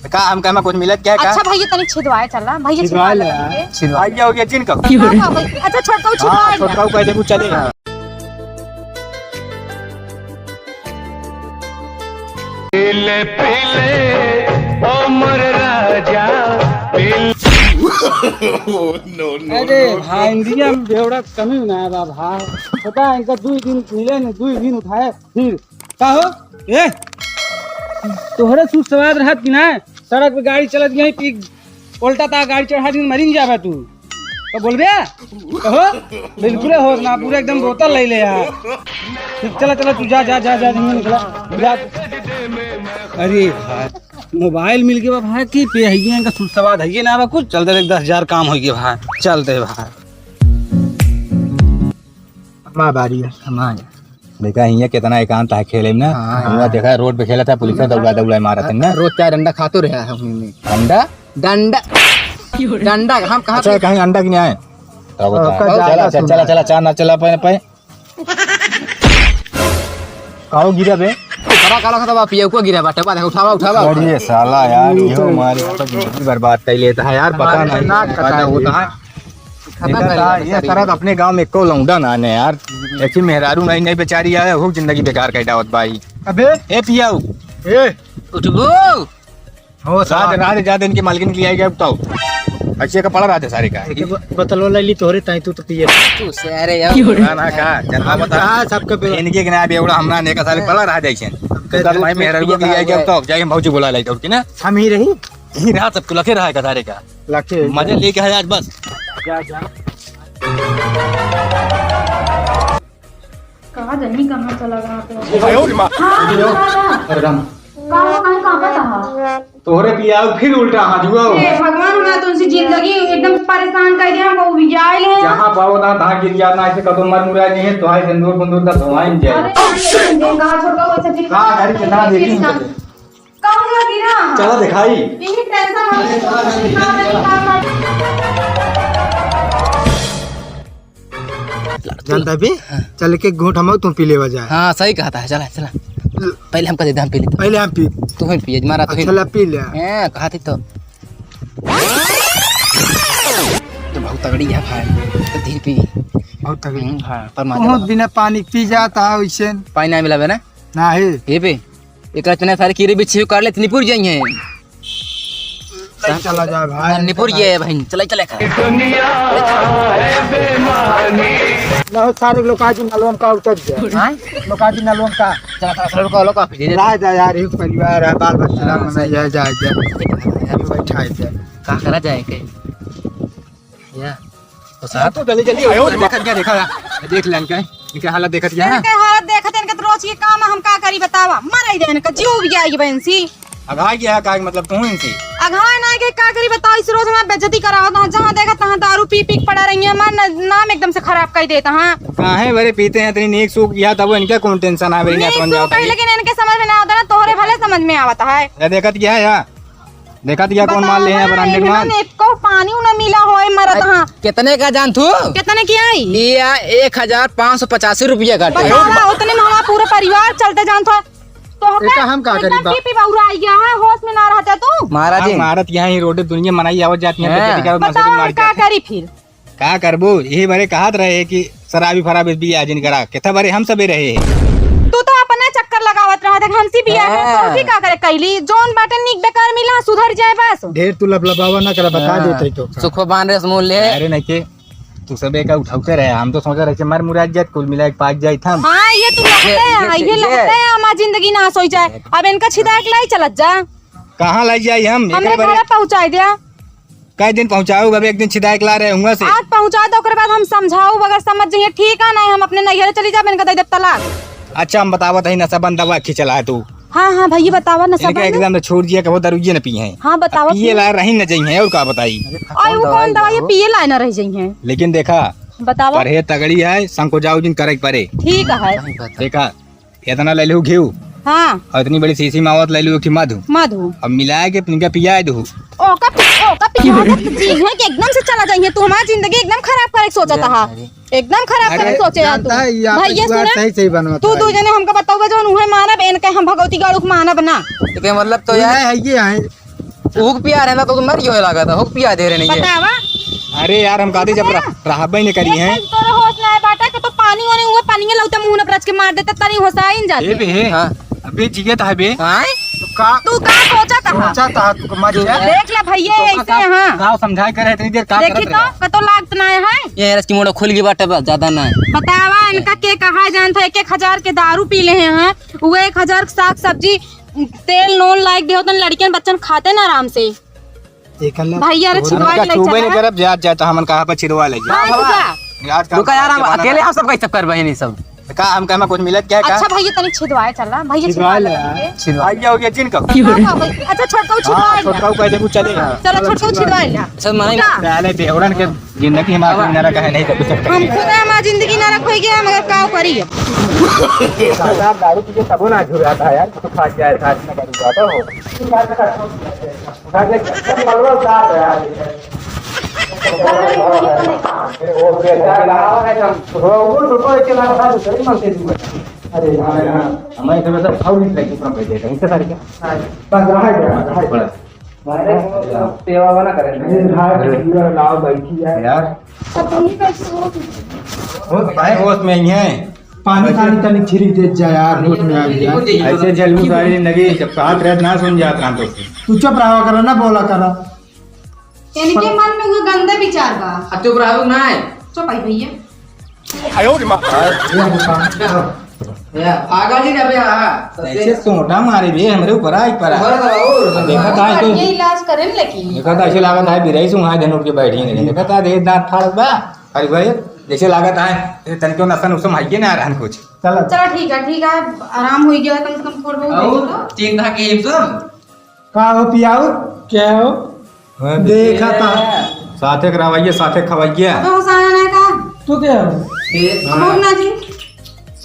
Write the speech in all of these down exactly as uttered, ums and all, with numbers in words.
का हम कहे में कुछ मिलत क्या है का? अच्छा भैया, तनी छिदवाए चला, भैया छिदवा छिदवा ले ले। यार। छिदवा। आइए, हो गया जिन का। हाँ, हाँ, भैया। अच्छा, छोटका हाँ, छिदवा ले। छोटका को कह दे, वो चले। हाँ। पीले, पीले, ओ मोर राजा, पीले। अरे भाई, इंडिया में बेवड़ा कमी ना है बा भाई। पता है, इनका दो दिन मिले न, दो दिन उठाए, फिर का हो? ए, तोहरे सुध सवाद रहत कि ना? सड़क पे गाड़ी चलत गई कि उल्टा ता गाड़ी चढ़ा दिन मरिन जाबे तू। तो बोलबे? कहो? बिल्कुल होश ना, पूरा एकदम बोतल ले ले यार। चला, चला, तू जा, जा, जा, जा, जा, निकला, जा। अरे भाई, मोबाइल मिल गया भाई, कि पे है ये, इनका सुध सवाद है ये ना बा कुछ। चल दे, एक दस हजार काम हो गया भाई, चल दे भाई। हमार बारी है। हमार। देखा, हियाँ कितना एकांत है खेले में ना। हाँ। हुआँ देखा, रोड पे खेला था, पुलिस ने दौड़ा, दौड़ा मारा था ना। रोज चार अंडा खातो रहा है हमने। अंडा? डंडा। डंडा, हम कहाँ अच्छा, पे? कहीं अंडा की नहीं आए? तब तो बता। का चला, जाता चला, सुना। चला, चला, चार ना चला पाए, पाए। काहो गिरा बे? बड़ा काला खाता बा, पिया को गिरा बा, टपा देखा, उठावा, उठावा। अरे साला यार, ये तो हमारे यहाँ पर जिंदगी बर्बाद कर लेता है यार, पता हमारे नहीं ना क्या कटाई होता है। खत्म देखा कर था, दिया ये बेचारी। सरत अपने गांव में एको लौंडा ना ने यार। ऐसी मेहरारू नहीं, नहीं बेचारी आए, हो जिंदगी बेकार कर डावत भाई। अबे ए पियाऊ। ए उठबू। हो साथ साथ। रात जाते इनकी मालकिन के लिए आएगा तो। अच्छे का पड़ा रहते सारे का। एक ब-, बोतल वाला ली तोहरे ताई तू तो पिए। तू से अरे यार। ना, ना, का? चल, हाँ, बता। हाँ, सबके पे। इनके के ना बेवड़ा हमरा ने का सारे पड़ा रह जाइछे। तो दस भाई मेहरारू के लिए आएगा तो जाए हम भौजी बुला लाई तो ना। हम ही रही। ही रहा सबको लखे रहा है का सारे का। लखे। मजे लेके है आज बस। जा, जा। का जानी कहाँ चला गया तो। आयो रे माँ। हाँ, हाँ, हाँ। अरे राम। का हो, काहे कांपत हा? तोहरे पियाऊ फिर उल्टा हाथ हुआ हो। हे भगवान, हमरा तो उनसे जिंदगी एकदम परेशान कर दिया, हमको उबियाइल है। जहाँ पाओ ना, तहाँ गिर जाना, ऐसे कदम मर मुरा जी है, तो हाय सिंदूर बुंदूर का धोवाइन जाए। अरे, अरे, अरे, कहाँ छोड़ का वैसे फिर हाँ, गाड़ी कितना देखी हम। कहूँ ना गिरा। चला दिखाई। यही टेंशन हो रही है, तो कुछ दिखा दे, दिखा दे। जानता भी? हाँ। चल के घूंट हम तुम पी लेवा जाए। हाँ, सही कहता है, चला, चला। पहले हमका दे दे, हम पी लेते। पहले हम पी। तू ही पिए, मारा तू ही। अच्छा, ला पी ले। हैं, कहा थी तो। तो बहुत तगड़ी है भाई, तो धीरे पी। बहुत तगड़ी। हम्म, हाँ, पर माजा बहुत लगा। बिना पानी पी जाता है वैसे। पानी ना मिला बे ना? ना है। ये पे, एक इतने सारे कीड़े बिच्छू काट ले, इतनी पुर जाई हैं। चला जा भाई। हाँ, निपुर ये है भाई, चले, चले खा। ना हो सारे लोग आज नलवन का उतर जाए। हाँ? लोग आज नलवन का। चला, चला, चला, रुको, रुको, फिर ये ला जा यार, एक परिवार है, बाल बच्चा हाँ, मना सही। जा, जा, जा। अभी बैठा है जा। का करा जाए के? या, तो साहब। तो जल्दी, जल्दी आयो। देखत क्या देखा? देख लेन के। इनके हालत देखत क्या है? इनके हालत देखत, इनके तो रोज के काम है, हम का करी बतावा? मर ही दे इनका, जीव भी आई बहन सी। अघा गया है, का मतलब तू इनसे? अघा ना के का करी बताओ, इस रोज हमार बेइज्जती करावत हैं, जहाँ देखा तहाँ दारू पी पी के पड़ा रही है, हमार न-, नाम एकदम से खराब कर देता है। काहे बरे पीते हैं, इतनी नीक सूख गया, तब इनका कौन टेंशन है, बरे नीक सूख है, लेकिन इनके समझ में ना आवता ना, तोहरे भले समझ में आवता है। ये देखत क्या है या? देखा तो क्या कौन माल ले हैं, बतावा, branded इनमें माल। एको पानी उ ना मिला होए, मरत अरे, हाँ। कितने का जान तू? कितने की आई? ये एक हजार पाँच सौ पचासी रुपया का। बतावा, उतने में हमारा पूरा परिवार चलते जान था। तो एका हम का एकदम करी बा? पी पी बौरा आई गया है, होश में ना रहते तू। महाराज जी। हाँ, मारत यहाँ ही रोड दुनिया मनाई आवत जाती है, हाँ। तो क्या बतावा, हम का करी फिर? का करबो? यही बारे कहत रहे कि शराबी फराबी बिया जिन करा। केथा बारे हम सबे रहे हैं। तू तो अपना चक्कर लगावत रहा, देख हमसे बिया है, हाँ। तो उसी का करे कैली? जौन बाटे नीक बेकार मिला, सुधर जाए बस। ढेर तू लबलबावा ना करा, बता हाँ। देते तो। सुखो बान रेस मोल ले। अरे नहीं के, तू सबे का उठावते रहे, हम तो सोचा रहे कि मर मुराद जात, कुल मिला के पाक जाइत हम। हाँ, ये तू लगते ये, हैं, ये ये, ये। लगते हैं, हमार जिंदगी नाश हो जाए। अब इनका छिदा के लाई चलत जा। कहाँ लाई जाई हम? हमरे एकरे बारे घर पहुँचाई दिया। कई दिन पहुँचाओ, अब एक दिन छिदाए के ला रहे हुआ से। आज पहुँचा दो, ओकरे बाद हम समझाओ, अगर समझ जाइए ठीक है, नहीं हम अपने नैहर चली जाबे, इनका दे देब तलाक। अच्छा, हम बतावत हई, नशा बंद दवा खिचला है तू। हाँ, हाँ, भैया बतावा, नशा इनका बंद। एकदम से छोड़ दिया, कबो दारूये न पी हैं। हाँ, बतावा, पिए पिए। ला रही न जाई हैं, और का बताई? अरे, और वो कौन दवाई है? पिए ला ना रह जाई हैं। लेकिन देखा, बतावा। पढ़े तगड़ी है, संकोचाओ जिन करे परे। ठीक है। देखा, इतना ले लू घीव। हाँ। और इतनी बड़ी शीशी में आवत ले लू एक ठे मधु। मधु। अब मिला के इनका पिया दू। ओका पि-, ओका पिया दे तो जी है कि एकदम से चला जाइए, तू हमारी जिंदगी एकदम खराब करे के सोचत हा। अरे। एकदम खराब करे के सोचे हा तू। जानता है, ये आपस भैया में सुना, सही, सही बनवा तू दू जने हमका बताओ जो उन्हें मानब, इनके हम भगवती गाड़ू को मानब ना। तो क्या मतलब तो तू यार नहीं है, ये है। ऊख पिया रहे ना तो, तो मर गयो लागत है, ऊख पिया दे रहे नहीं है। बतावा। अरे यार, हम कहते जब रह-, रहबे नहीं करी हैं। तोरे होश ना है बाटा कि तो पानी होने हुए, पानी लौटे मुंह न ब्रज के मार देते, तनी होशाइन जाते। ए बे, हाँ। अबे जियत है बे। हाँ? तो का? तू का सोचत है? सोचत है, तू मर जा। देख ले भैया, तो का, ऐसे का, हाँ। का समझाए करे इतनी देर, का देखी करत तो, रहे? कतो लागत ना है। ये रस की मोड़ा खुल गई बाटे बा, ज्यादा ना है। बतावा, इनका के कहा जानत है, एक एक हजार के दारू पी ले हैं, हाँ? वो एक हजार के साग सब्जी, तेल नून लाइक दे होतन, लड़कियन बच्चन खाते ना आराम से। एक अल्लाह भैया रे, तोहरा छिदवा के ले चूबे नहीं चला। करब, जात जात हमन कहाँ पर छिदवा ले जा। हाँ, रुका। यार, काम रुका यार, हम जमाना अकेले ना। हम सब कैसे करबे नहीं सब? का हम कहे में कुछ मिलत क्या है का? अच्छा भैया, तनी छिदवाए चला, भैया छिदवा छिदवा ले ले। यार। छिदवा। आइया हो गया जिनका। हाँ, हाँ, भैया। अच्छा, छोटका हाँ, छिदवा ले। छोटका कह दे, कुछ चले। चलो, छोटका छिदवा ले। सब माने उठा। पहले देवड़न के जिंदगी में आखिरी ना रखा है, नहीं तो कुछ हम खुद हमार जिंदगी ना रखोगे, मगर का करी अब? दारू पी के तबो ना झुराता है यार, कुछ खा जाए, साथ में करूँगा तो। अरे, हाँ, हाँ, हमारे घर में सब खाओ नहीं लगी, पूरा बैठे हैं, इनके सारे क्या? बस, रहा है, रहा है। बड़ा। सेवा वाला करें। अरे, रहा है, पूरा लाओ, बैठी है। यार। अब तुम ही बैठो। वो भाई होश में ही है। पानी वैसे पानी तनी छिड़क दे जा यार, होश में आ गया। ऐसे जलबू सारी जिंदगी, जब कहत रहे ना सुन जात रहा तो। तू चुप रहा करा ना, बोला करा। इनके मन में वो गंदे विचार बा। आ चुप रहो ना है। चुप आई भैया। आयो रे माँ। ये दुकान। या, पागल ही ना बे, हाँ। ऐसे सोटा मारे बे, हमरे ऊपर आई परा। ऊपर तो और अब देखा था तो। ये इलाज करें लेकिन। देखा था, ऐसे लागत है, बिराई से वहाँ जन उठ के बैठी नहीं। देखा था, दे दांत फाड़ बा। अरे भाई, जैसे लागत है, ये तनिको नसन उसम है ना रहन कुछ। चलो। चलो ठीक है, ठीक है, आराम हो गया, कम से कम थोड़ा बहुत और देखो। तीन ढाके एक सौ। का हो पियाऊ? क्या हो? हाँ, देखा था। साथे करावइया, साथे खवइया। अबे होश आया ना का? तू क्या हो? ए, अब ना जी।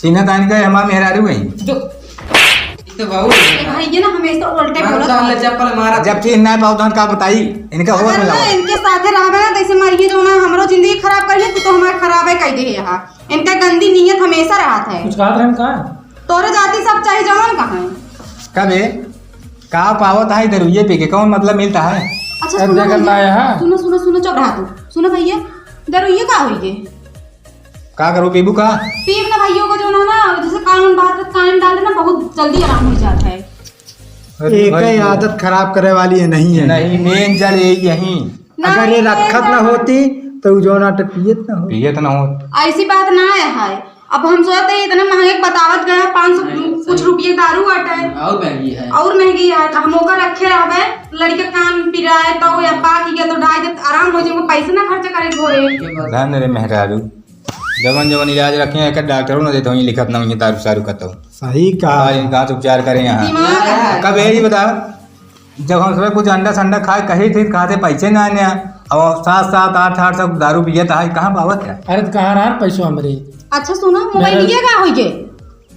सीना तान के हमार मेहरारू है। जो, ये तो बाबू ये भाई ये ना हमेशा उल्टे मार बोलत साले रहते। चप्पल मारा। जब चीज ना पाओ तो का बताई? इनका होश अगर में ना लाओ। इनके साथे रहबे ना, तैसे मरिए जो ना हमरो जिंदगी खराब करिए, तू तो हमार खराब है कह दे यहाँ। इनका गंदी नीयत हमेशा रहत है। कुछ कहत रहन का? तोरे जाति सब चाहे जवन कहें। कबे? का पावत है दरुइये पी के? कौन मतलब मिलता है? अच्छा, अरे, सुनो देखन भैया। लाया है। सुनो, सुनो, सुनो, चुप रहा तू। सुनो भैया, दरुइये का होई गे? का करो, पीबू का? पीब ना भैया को जो ना, ना, जैसे कानून बात है, कानून डाल देना, बहुत जल्दी आराम हो जाता है। अरे एक भाई, ही आदत खराब करे वाली है, नहीं है। नहीं, मेन जड़ यही, यही। अगर ये नहीं, रखत ना नहीं। होती, तो उ जौन आटे पियत ना होत। पियत ना होत। ऐसी बात ना है, है। अब हम सोचते हैं, इतने महंगे के बतावत गए हैं, पाँच सौ कुछ रुपये दारू आटे है। और महंगी है। और महंगी है, तो हम ओकर रखे रहबे, लड़के कान पिराए, तो या पाक गया, तो डाल दे, आराम हो जाए, पैसे ना खर्च करे होए। धन रे मेहरारू, जवन जवन इलाज रखे हैं, एकर डॉक्टरों ने देते हैं, लिखत ना होइए, दारू सारू कतो। सही कहा। और इनका उपचार करें यहाँ। दिमाग है। कब यही बताओ, जब हम सब कुछ अंडा संडा खाए, कही थी, खाते पैसे ना आने, और सात सात आठ आठ सब दारू पिए, तो आज कहाँ पावत है? अरे, तो कहाँ रहा पैसवा हमरे? अच्छा, सुनो, मेरा मोबाइलिया का होई गे?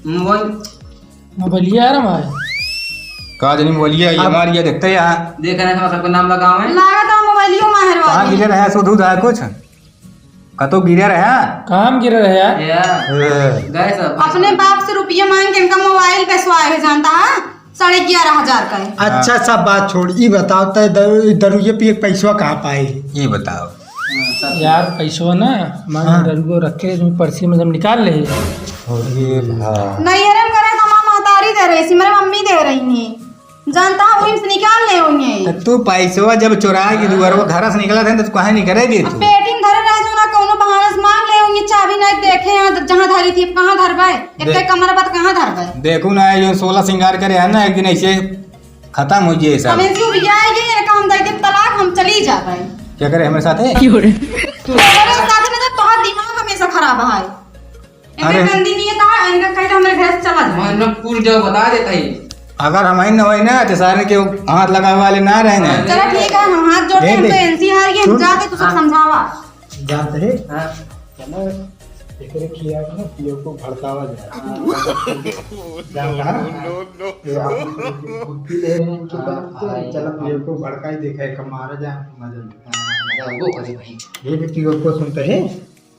मोबाइल। मोबाइलिया यार हमारे। का जानी मोबाइलिया, ये अब हमारी ये देखते यार। देख रहे हैं, सबको नाम लगाओ है। लागत है मोबाइलियो माहिर कहाँ वाली। गिरे रहे, सुध उध है कुछ? कतो गिरे रहे? काम गिरे रहे यार। या। ए। गए सब। अपने बाप से रुपया मांग के इनका मोबाइल बेचवाए है, जानता है? साढ़े ग्यारह हजार का है। अच्छा, सब बात छोड़, ई बताओ, तय दरु-, दरुइये पिए के पैसवा कहाँ पाए? ई बताओ। हाँ, सब। यार, पैसवा ना, मांग हाँ। दरुगो रख के, इसमें पर्सी में से हम निकाल ले। अरे भाई। नहीं, अरे, हम करे तो हमार महतारी दे रही थी, मेरे मम्मी दे रही थी। जानता है, वहीं से निकाल ले होंगे। तो तू पैसवा जब चोरा के दुआरवा घर से निकला था, तो तू काहे नहीं करे दे अब तू? पेटी में धरे रह जो ना, कौनो बहाना से मांग ले होंगे, चाबी नहीं देखे हैं, जहाँ धरी थी, अब कहाँ धरबे? एक दे-, कमरा बात कहाँ धरबे? देखो ना, ये सोलह श्रृंगार करे है ना, एक दिन ऐसे खत्म हो जाए सब। हम ऐसे उबिया आए गए, इनका हम दे दे तलाक, हम चली जाबे। क्या करे हमारे साथ है? क्यों रे? तू हमारे साथ में तो तोहार दिमाग हमेशा खराब है। इनका अरे। गंदी नीयत है, इनका कहे तो हमारे घर से चला जाए। मैं ना पूछ जाओ, बता देता ही। अगर हम ही न होई ना, तो सारे के हाथ लगावे वाले ना रहे ना। चलो ठीक है, हम हाथ जोड़ते हैं, हम तो एनसी हार गए, हम जाते तो सब समझावा। जाते हैं? हाँ। चलो, एकरे खिया के ना पियो को भड़कावा जाए। हाँ। जाता है? No, no, no। ये आप बुद्धि ले रहे हैं इनके हाँ, पास, तो हाँ, चलो हाँ। पियो को भड़काई देखे, कब मारा जाए, मजा लेते हैं। हाँ, मजा वो करे भाई। ये भी पियो को सुनते हैं।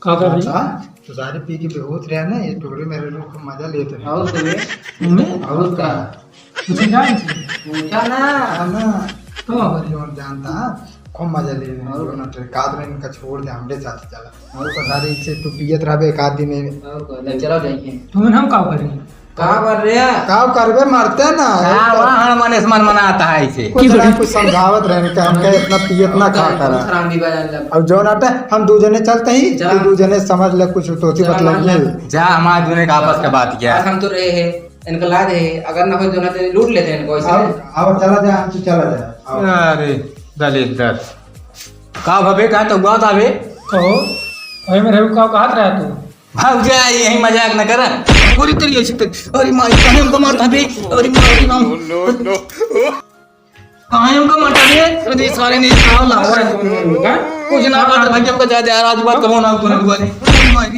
का कर रही? हाँ, तो सारे पी के बेहोश रहे ना, ये टोकरे मेरे लोग खूब मजा लेते हैं। और तुम्हें? हम्म? और का? कुछ ना है इसमें? पूछा ना। हाँ ना। तो और जौन जानता है, खूब मजा ले रहे हैं, और जौन अटे, कात में इनका छोड़ दे, हमरे साथ चला। और तो सारे इसे तू पियत रहबे एक आध दिन में। और का, ले चला जाइए। तुम हम का करी? का कर रहे हैं? का करबे, मरते ना। का है तो वाहन मने से मन मनाता है इसे? कुछ ना कुछ समझावत रहे कि हमके इतना पियत ना खा करा। हराम भी बजान लग। अब जौन अटे, हम दू जने चलते ही, चला। तू दू जने समझ ले, कुछ तो सी चला, बतलाइए। मान ले। जा, हमारे दोनों का आपस का बात क्या है? हम तो रहे हैं। इनका ला दे, अगर ना हो तो ना तो लूट लेते हैं इनको ऐसे। अब, अब चला जा, तू चला जा, अब। अरे, दलिद्दर। का भबे, का तो हुआ था बे? कहो, अरे मेरे को का कहत रहा तू? भाग जा, यही मजाक न कर। पूरी तरी ऐसे तक, अरे माई, काहे हमको मारता बे? अरे माई, नाम। काहे हमको मारता बे? अरे सारे ने साला लावा है। कुछ ना कर भाई, हमको जा दे यार, आज बात कहो ना, तूने दुआ दे। अरे माई।